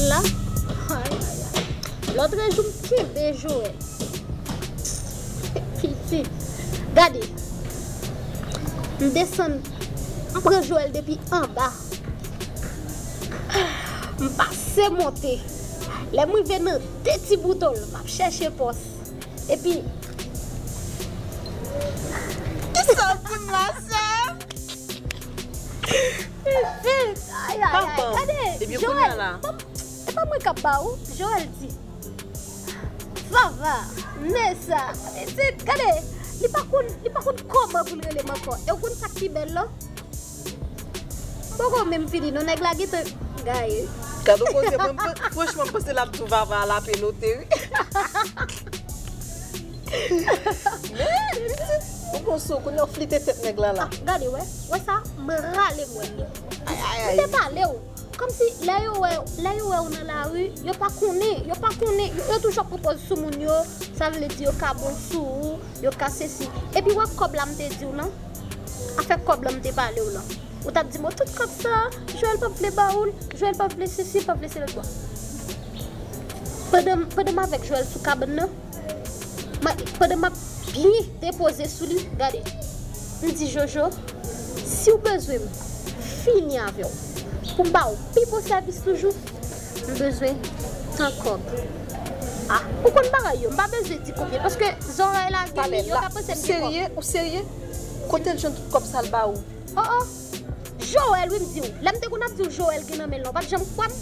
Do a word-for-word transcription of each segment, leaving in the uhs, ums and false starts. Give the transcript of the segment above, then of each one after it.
La. Ay, ay, ay. Lòtrejou, m kenbe Joël. Pitit. Gade. M desann. M pran Joël depi anba. M pase monte. Lè m rive nan de ti bouton l, m ap chèche pòs. Epi. Kisa w konn la, sè? Ay, ay, ay, gade, Joël, e pa mwen k ap ba ou, Joël di. Vava, men sa, gade, li pa konn, li pa konn kòman pou l rele m ankò. E ou konn sa k pi bèl la? Poko menm fini, non, nèg la gentan gaye. Gade yon koze, mwen, mwen, franchman, m panse l ap di w Vava al ape note, wi. Men, pitit, ou gon sou, kounye a w flite tèt nèg la, la. Ah, gade, wè, wè sa, m rale mwen li. Ay, ay, ay. M te pale w. Kòmsi lè yo wè, lè yo wè w nan lari, yo pa konnen, yo pa konnen, yo, yo toujou ap pran pòz sou moun yo, sa vle di yo ka bon sou ou, yo ka sesi. Epi wè kòb la m te di w lan, afè kòb la m te pale w lan. Ou t ap di m, "Oh, tout kòb sa, Joël p ap vle ba ou l, Joël p ap vle sesi, l p ap vle sela." Bon. Pandan, pandan m avèk Joël sou kabann nan, mwen, pandan m ap byen depoze sou li, gade. M di, "Jojo, si w bezwen m fini avè w, pou m ba w pi bon sèvis toujou, m bezwen tan kòb." Ah, ou konn bagay yo, m pa bezwen di konbyen, paske zòrèy la gen li, yo ka panse m gen kòb. Ou serye? Ou serye? Kote l jwenn tout kòb sa l ba ou? Oh, oh. Joël, wi, m di w. Lè m te konn ap di w Joël gen nan men l, non, w pa t janm kwè m.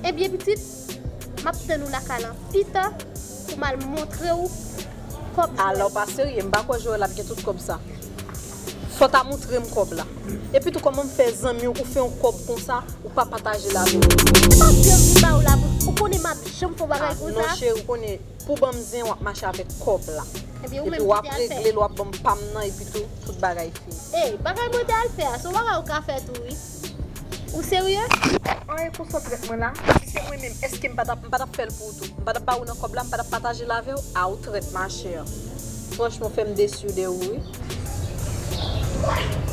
Ebyen, pitit, m ap tann ou lakay lan pita pou m al montre w kòb Joël. Alò, pa serye, m pa kwè Joël ap gen tout kòb sa. Fò w ta montre m kòb la. Epi tou, kòman m fè zanmi w, ou fè yon kòb konsa, ou pa pataje l avè m? M pa janm vin ba w la, ou konnen m ap janm fè yon bagay konsa. Ah, non, cheri, ou konnen, pou ban m zen, w ap mache avèk kòb la. Epi w ap regle l, w ap ban m pa m nan, epi tou, tout bagay fini. Ey, bagay mwen te al fè a, se yon bagay ou ka fè tou, wi. Ou serye? Anyen konsa w trèt mwen la, si se mwen menm, èske m pa t ap, m pa t ap fè l pou ou tou? M pa t ap ba ou nan kòb la, m pa t ap pataje l avè w? A, ou trèt, machè. Franchman, w fè m desi de ou, wi.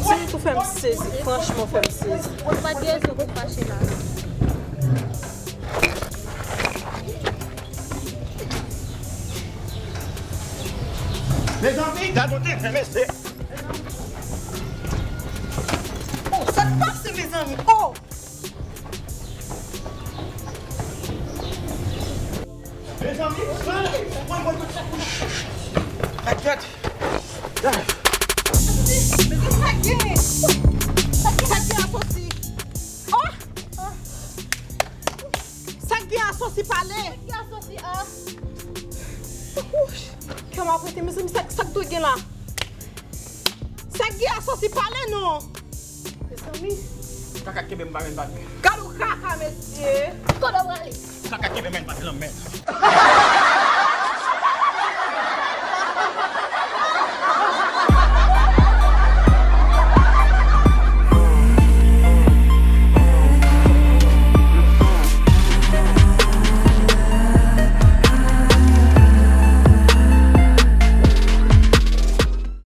Timoun, ou fè m sezi, franchman, w fè m sezi. Ou pa t gen rezon pou fache la. Mezanmi, gade yon tenten, mesye. Oh, sa k pase, mezanmi? Oh! Mezanmi, mwen, mwen, mwen, mwen. Gad, gad. Gad. Mezanmi, sa k gen? Sa k gen, asosi? Oh! Sa k gen, asosi, pale? Sa k gen, asosi, a? Wouch! Kè m ap rete, mezanmi, sa, sa k dwe gen la? Sa k gen, asosi, pale non? Mezanmi. Kaka kenbe m pa menm pa. Gad yon kaka, mesye. Kote w prale? Kaka kenbe m pa nan men.